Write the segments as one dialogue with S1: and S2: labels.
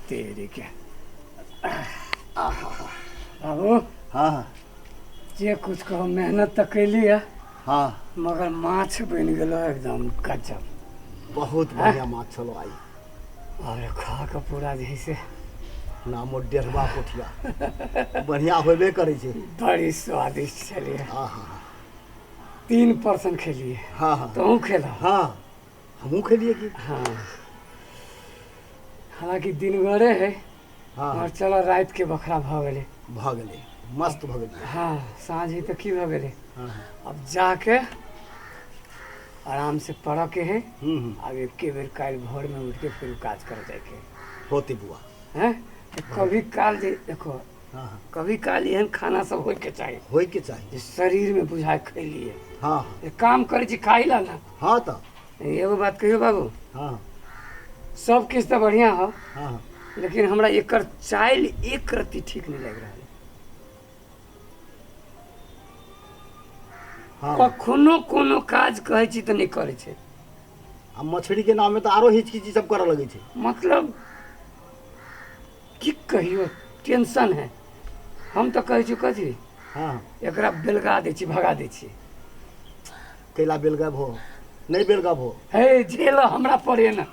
S1: तेरी के बाबू।
S2: हाँ।
S1: जे कुछ कहो, मेहनत तऽ कैली है।
S2: हाँ।
S1: मगर माछ बनि गेलो एकदम गजब।
S2: बहुत बढ़िया माछ छलो आइ।
S1: और खा के पूरा जे है से
S2: नामो डेढ़वा पोठिया बढ़िया होबे करै छै।
S1: बड़ी स्वादिष्ट छलियै।
S2: हाँ हाँ।
S1: 3% खेलिए।
S2: हाँ हाँ।
S1: तोहूँ खेला?
S2: हाँ, हमहूँ खेलिए की।
S1: हाँ, हालांकि दिनगरे है।
S2: हाँ।
S1: और चलो रात के बखरा भऽ गेलै।
S2: भऽ गेलै, मस्त भऽ गेलै।
S1: हाँ, साँझ ही तऽ की भऽ गेलै।
S2: हाँ।
S1: अब जाके आराम से पढ़ऽ के है।
S2: हम्म हम्म।
S1: आब एके बेर काल्हि भोर में उठ के फिर काज करे जाके है।
S2: होते बुआ।
S1: हैं, तऽ कभी काल जे देखो,
S2: हाँ हाँ।
S1: कभी काल एहन खाना सब होइके चाही।
S2: होइके चाही।
S1: जे शरीर में बुझाय खैलिए।
S2: हाँ हाँ।
S1: जे काम करै छी खाइ ला ना।
S2: हाँ तऽ।
S1: एगो बात कहियो बाबू?
S2: हाँ।
S1: सब किछु तऽ बढ़िआँ हो।
S2: हाँ हाँ।
S1: लेकिन हमरा एकर चालि एक रत्ती ठीक नहि लागि रहल है।
S2: हाँ।
S1: कखनो कोनो काज कहै छी तऽ नहि करै छै।
S2: आ मछली के नाम में तऽ आरो हिचकिची सब करऽ लगै छै।
S1: मतलब की कहियो, टेंशन है। हम तऽ कहै छी कथी,
S2: हाँ।
S1: एकरा बेलगा दै छी, भगा दै छी।
S2: कैला बेलगाब हो? नहि बेलगाब हो।
S1: हे झेल हमरा पड़े ना,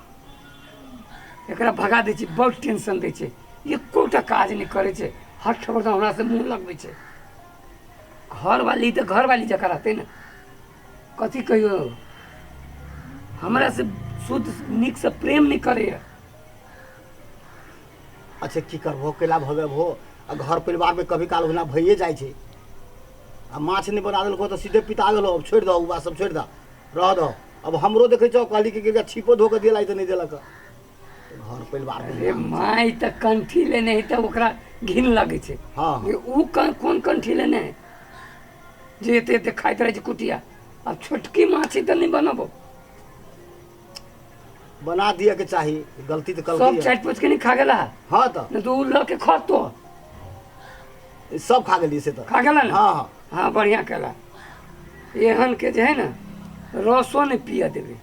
S1: एकरा भगा दै छी, बहुत टेंशन दै छै, एकोटा काज नहि करै छै, हर ठबर हमरा से मुँह लगबै छै। घरवाली तऽ घरवाली जकाँ रहतै ने। कथी कहियो, हमरा से शुद्ध नीकसँ प्रेम नहि करैए।
S2: अच्छा, की करबहो, कैला भगेबहो? आ घर परिवारमे कभी काल ओहिना भइए जाइ छै। आ माछ नहि बना देलको तऽ सीधे पिता गेलो। अब छोड़ि दहो, ओ बात सब छोड़ि दह, रह दहो। अब हमरो देखै छौ, कहली कि छिपो धो कऽ देला तऽ नहि देलक। घर परिवार।
S1: अरे माय, तऽ कंठी लेने है तऽ ओकरा घिन लगै छै।
S2: हाँ।
S1: जे उ कोन कंठी लेने है जे एते एते खाइत रहै छै कुटिया। आब छोटकी माछी तऽ नहि बनबो।
S2: बना दिअ के चाही, गलती तऽ
S1: सब
S2: कल
S1: चाटि पोच के नहीं खा गेला?
S2: हाँ तऽ।
S1: नहीं तो उ लऽ के खतो।
S2: सब खा गेलियै से तऽ।
S1: खा गेला ने?
S2: हाँ हाँ।
S1: हाँ, बढ़िया केला। एहन के जे है ने रसो नहि पिय देबै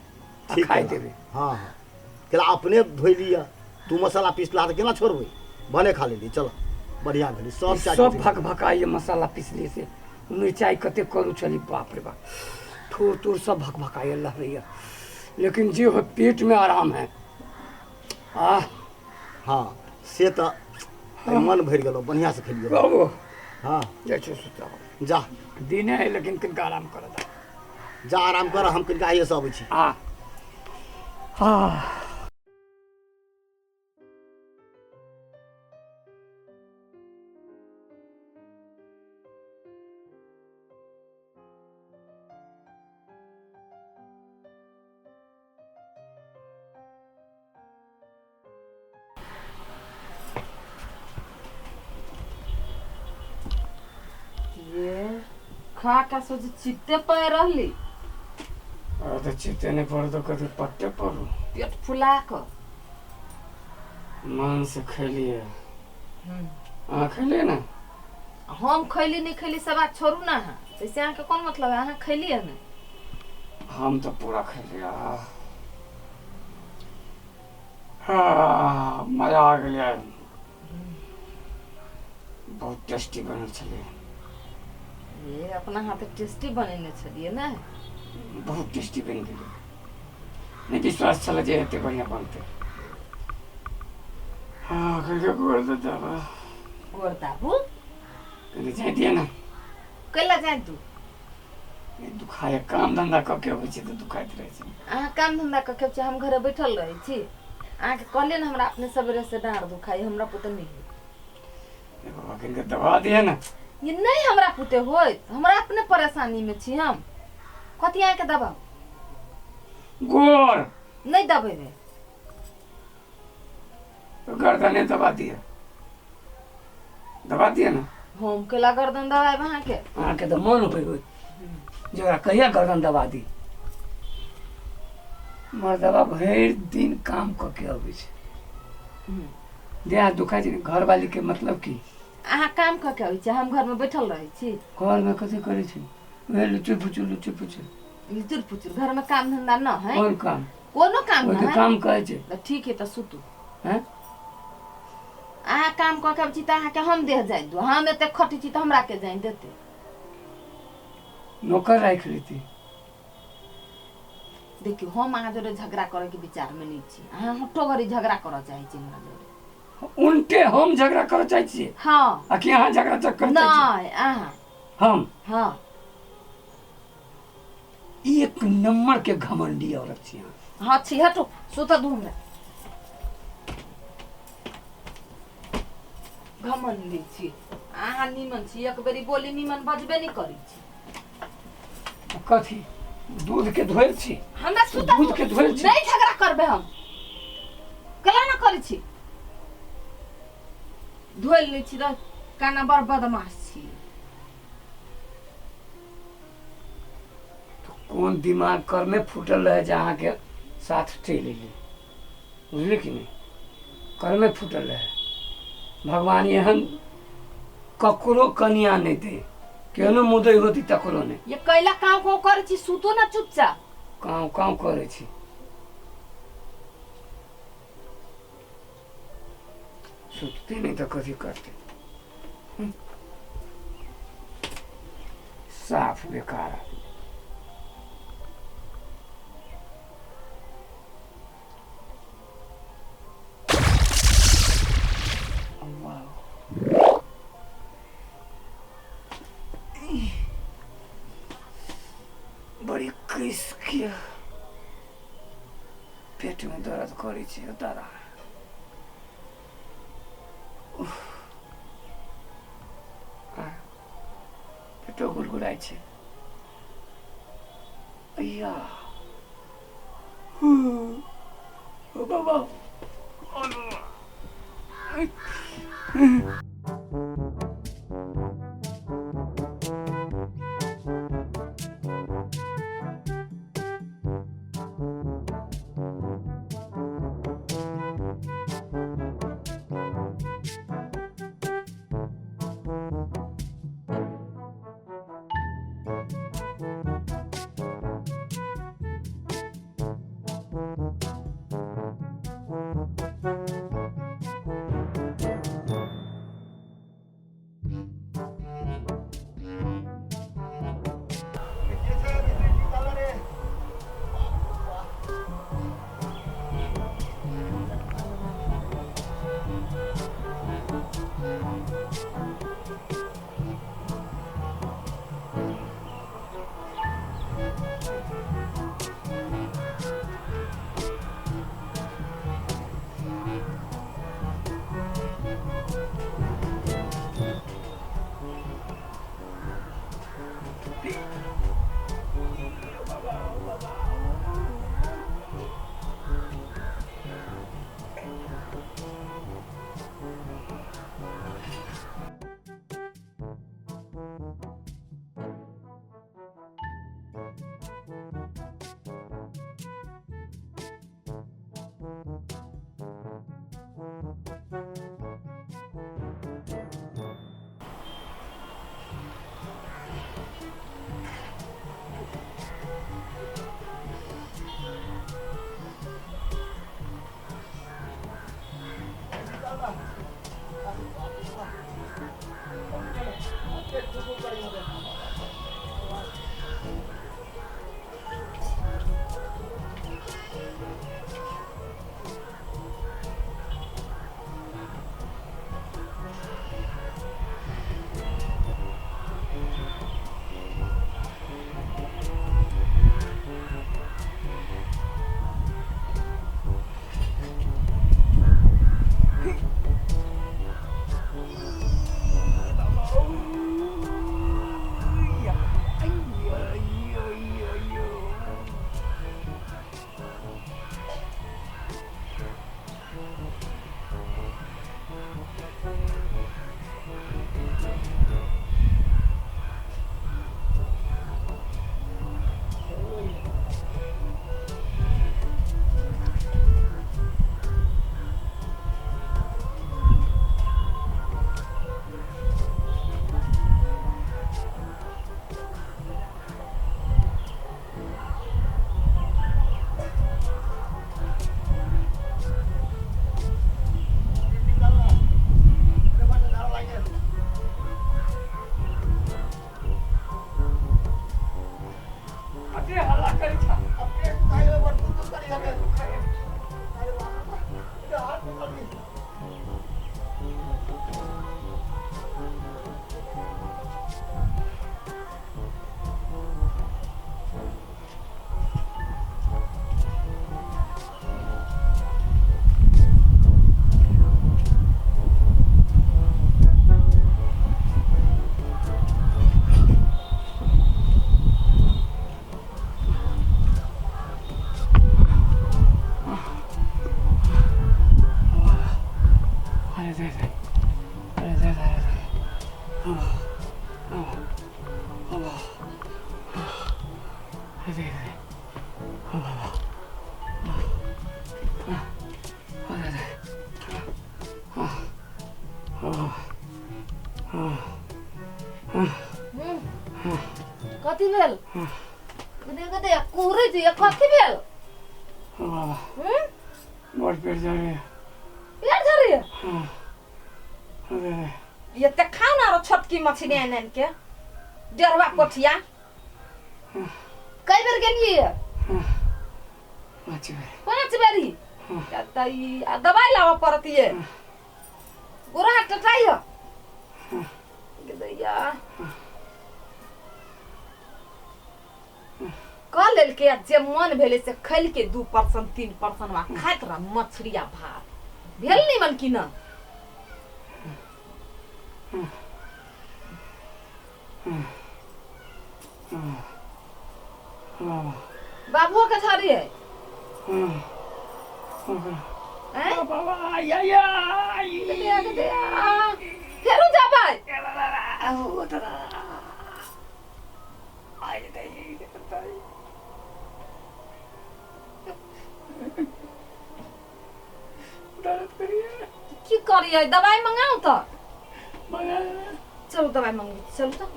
S1: आ
S2: ठीक
S1: खाइ
S2: केला।
S1: देबै।
S2: हाँ हाँ, केला अपने धोइ लिअ। तू मसाला पीसला तऽ केना छोड़बै? भने खा लेली, चल बढ़िया भेलै सब चाटि
S1: सब
S2: पोछि।
S1: भक भकाइए मसाला पिसली से। मिरचाइ कते करू छली, बाप रे बाप, ठोर तोर सब भक भकाइए लहरैया। लेकिन जे हो, पेट में आराम है। आह।
S2: हाँ, से तऽ आइ मन भरि गेलो, बढ़िया से खेलियो।
S1: बाबू।
S2: हाँ।
S1: जाइ छी सुतब।
S2: जा।
S1: दिने है लेकिन कनिका आराम कर दऽ।
S2: जा, आराम कर, हम कनिका आइए से अबै छी।
S1: आ हाँ।
S3: ये खा का सोच चित्ते पे रहली।
S1: अरे तऽ चिते नहि पड़ू तऽ कथी पट्टे पड़ू?
S3: पेट फुला कऽ
S1: मन से खेलिए। अहाँ खेलिए ने?
S3: हम खैली नहीं खैली सब बात छोड़ू ना अहाँ। ऐसे अहाँके कोन मतलब है? अहाँ खैली है ने?
S1: हम तऽ पूरा खेलिए। हाँ, मजा आ गेलै। बहुत टेस्टी बनल छलै।
S3: ये अपना हाथे टेस्टी बनेने छलियै ने?
S1: बहुत टेस्टी बनि गेलै। नहि विश्वास छलै जे एते बढ़िआँ बनतै। हाँ, कनिका गोड़ दऽ देबै।
S3: गोर दाबू?
S1: कनि जाय दिअ ने।
S3: कैला जाय तू?
S1: दुखाय, काम धंधा कऽ के अबै छै तऽ दुखाइत रहै छै।
S3: अहाँ काम धंधा कऽ के हम घरे बैठल रहै छी। अहाँके कहलियै ने, हमरा अपने सवेरे से डाँड़ दुखाइ, हमरा पुते नहि होय।
S1: ए बाबा, कनिका दबा दिअ ने।
S3: ये नहीं हमरा पुते होय, हमरा अपने परेशानी में छी हम। कथी अहाँके दबाउ?
S1: गोड़।
S3: नहीं दबेबै।
S1: तो गर्दने दबा दिअ, दबा दिअ ने।
S3: हम केला गर्दन दबाएब अहाँके?
S1: अहाँके तऽ मन होय होय जकरा कहिया गर्दन दबा दी। मर्दबा भरि दिन काम कऽ के अबै छै, देह हाथ दुखाइ छै ने। घरवाली के मतलब की?
S3: अहाँ काम कऽ के अबै छी, हम घरमे बैठल रहै छी।
S1: घरमे कथी करै छी? उएह लुचुर फुचुर लुचुर फुचुर।
S3: लुचुर फुचुर। घरमे काम धंधा न है?
S1: कोन काम?
S3: कोनो काम
S1: ओहिके
S3: न है?
S1: काम कहै छै?
S3: तऽ ठीक है, तऽ सुतू।
S1: हैं?
S3: अहाँ काम कऽ के आबै छी तऽ अहाँके हम देह जानि दू, हम एते खटै छी तऽ हमरा के जानि देतै?
S1: नौकर राखि लेती।
S3: देखियौ, हम अहाँ जोरे झगड़ा करैके विचारमे नहि छी। अहाँ हट्टो घड़ी झगड़ा करऽ चाहै छी हमरा जोरे।
S1: उल्टे हम झगड़ा करऽ चाहै छियै?
S3: हँ।
S1: आ कि अहाँ झगड़ा करऽ चाहै छियै?
S3: नहि, अहाँ।
S1: हम?
S3: हँ।
S1: एक नंबर के घमंडी औरत छी अहाँ।
S3: हँ छी। हटू, सुतऽ दू हमरा। घमंडी छी अहाँ? नीमन छी? एक बेरी बोली नीमन बजबे नहि करै छी।
S1: कथी दूध के धोयल छी?
S3: हमरा सुतऽ
S1: दूध के धोयल छी?
S3: नहि झगड़ा करबै हम, कला ना करै छी। धोइल नहि छी तऽ काना बड़ बदमाश छी।
S1: कोन दिमाग करमे फूटल रहे जे अहाँके साथ चलि एली, बुझलियै कि नहि? कर्मे फूटल रहै। भगवान एहन ककरो कनिया नहि दे, केहनो मुदै होती तकरो नहि।
S3: ये कैला काँव काँव करै छी? सुतू ना चुपचाप।
S1: काँव काँव करै छी। सुतते नहि तऽ कथी करतै? साफ बेकार आदमी। बड़ी किसके पेटमे दर्द करै छै दादा। पेटो गुड़गुड़ाइ छै। अय्या ओ बाबा।
S3: कथी भेल गदे गदे कुहरै छै कथी भेल हम्म
S1: बड़ पेट जरैया
S3: पेट झरैया
S1: हाँ अरे
S3: ये ते खाउ ना रो छोटकी मछली आनि आनि के डेढ़वा कोठिया कई बेर गेलियै
S1: पाँच बेर
S3: पाँच बेरी तऽ ई आ दबाइ लाबऽ पड़त ये गोरा हाथ टटाइय दैया कऽ लेलकै आ जे मन भेलै से खेलकै 2% 3% वा खाइत रह मछली आ भात भेल निमन कि न बाबुओ के झड़ी है हैं? गदे, गदे, आ। फेरो जाबै की करियै दवाई मंगाउ तऽ चलू दवाई मंगबै चलू तऽ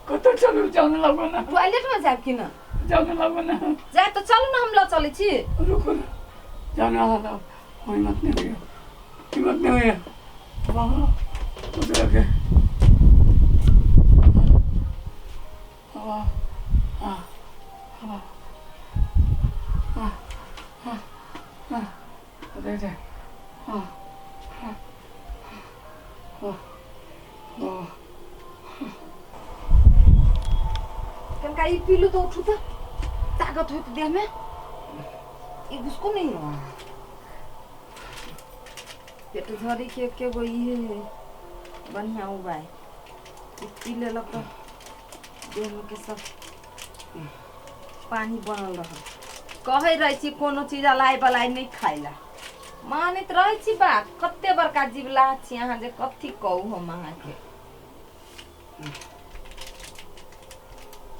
S1: कतऽ चलू जाउन लागो ना
S3: टॉयलेट में जायब कि ना
S1: जाउन लागो ना
S3: जायब तऽ चलू ना हम लऽ चलै छी
S1: रुको ना जाउन लागो हिम्मत नहीं हुई हिम्मत नहीं हुई बाबा उधर के बाबा हाँ हाँ हाँ हाँ हाँ उधर से हाँ हाँ हाँ हाँ
S3: कनका ई पीलू तऽ उठू तऽ ताकत होत देह में ई घुसको नहीं पेट झड़ी के एके गो इहे है बढ़िया उबाय ई पी लेलक तऽ देह में के सब पानी बनल रहल कहै रहै छी कोनो चीज अलाइ बलाइ नहि खाइ ला मानैत रहै छी बात कते बड़का जिबला छी अहाँ जे कथी कहू हम अहाँके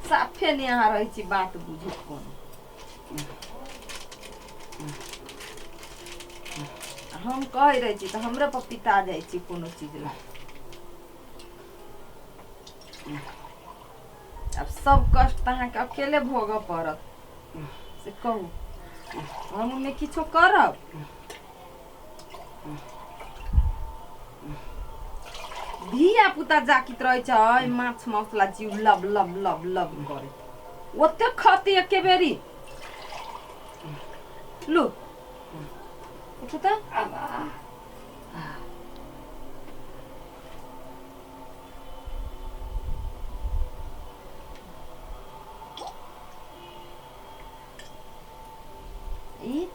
S3: साफे नहि अहाँ रहै छी बात बुझैत कोनो हम कहै रहै छी तऽ हमरे पर पिता जाइ छी कोनो चीज ला आब सब कष्ट तऽ अहाँके अकेले भोगऽ पड़त से कहू हम ओहिमे किछो करब धिया पुता जाकित रहै छै माछ मसला जीव लब लब लब लब करैत ओते खती एके बेरी लू उठू तऽ ई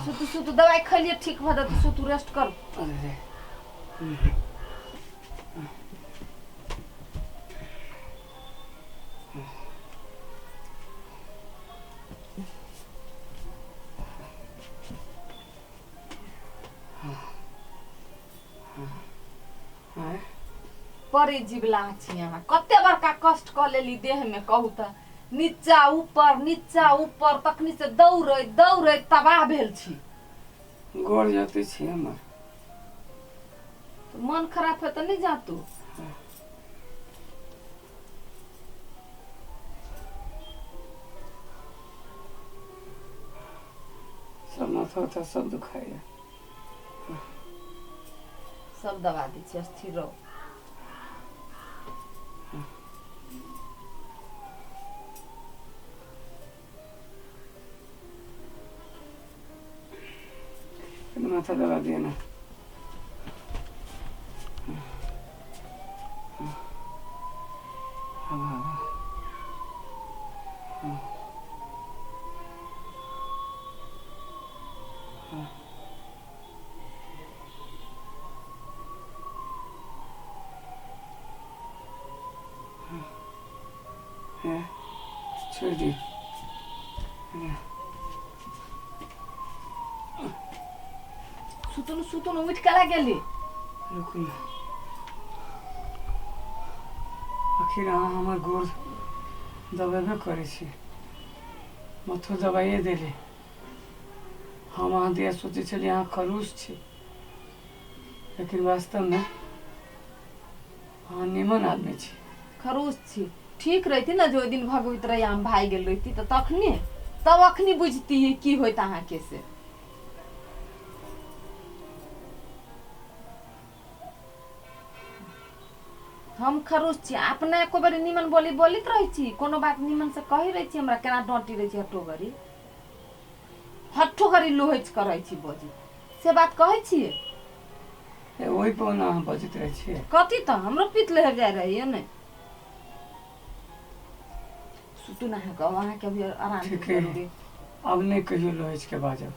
S3: सुतू सुतू दवाइ खैलिए ठीक भऽ जेतै सुतू रेस्ट करू
S1: अरे
S3: बड़े जिबला छी अहाँ कते बड़का कष्ट कऽ लेली देहमे कहू तऽ नीचा ऊपर नीचा ऊपर तखनी से दौड़ैत दौड़ैत तबाह भेल छी
S1: गोर जते छी हमर
S3: तऽ मन खराब है तऽ नहि जा तू
S1: सब माथा उथा सब दुखाइया
S3: सब दबा दै छियै स्थिर रहो
S1: माथा दबा दिया ना है छोड़ दियो
S3: सुतू न सुतू न उठि कला गेली
S1: रुकू ना आखिर अहाँ हमर गोर दबेबे करै छी मथो दबाइए देली। हम अहाँ दिया सोचै छलियै अहाँ खरूश छी, लेकिन वास्तवमे अहाँ निमन आदमी छी।
S3: खरूश छी, ठीक रहिती ने जे ओहि दिन भगवैत रही हम भागि गेल रहिती तऽ तखने तब अखनी बुझती की होइत अहाँके से। हम खरूश छी, अपने एको बेर निमन बोली बोलैत रहै छी, कोनो बात निमन से कहै रहै छी, हमरा केना डँटी रहै छी, हट्ठो गरी हट्ठो गरी लोहैच करै छी बजी, से बात कहै छियै।
S1: ओहि पर ने अहाँ बजैत रहै छियै।
S3: कथी तऽ हमरो पीत लहर जाइ रहैए ने। सुतू ने अहाँके, अहाँके अभी आराम के
S1: ठीके।
S3: जरूरी।
S1: आब नहि कहियो लोहैच के बाजब।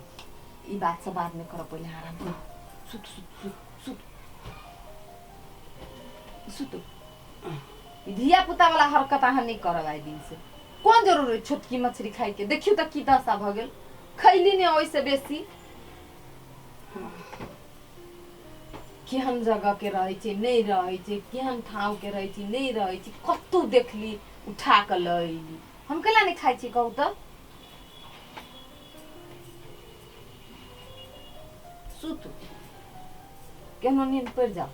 S3: ई बात सब बाद में करब, पहिले आराम करू। सुत सुत सुत सुत सुतू। ई धिया पुता वाला हरकत अहाँ नहि करब आइ दिन से। कोन जरूरी छोटकी मछली खाइ के? देखियौ तऽ की दशा भऽ गेल, खैली ने ओहिसँ बेसी। केहन जगह के रहै छै नहि रहै छै, केहन ठाँव के रहै छै नहि रहै छै, कतहु देखली उठा कऽ लऽ अयली। हम केना नहि खाइ छी कहू तऽ? सुतू, केहनो नींद पड़ि जाउ।